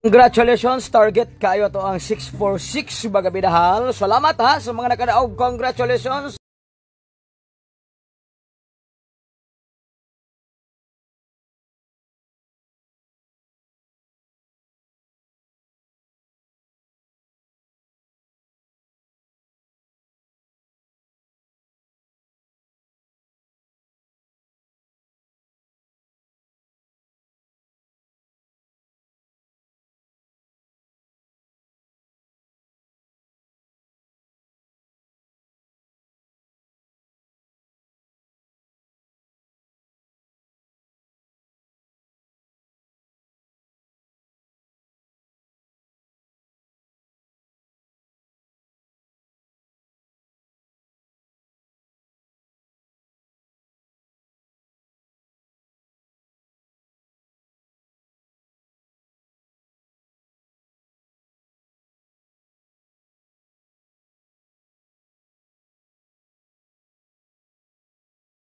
Congratulations, target kayo to ang 646 bagabidahal. Salamat ha sa mga nakadaog. Congratulations.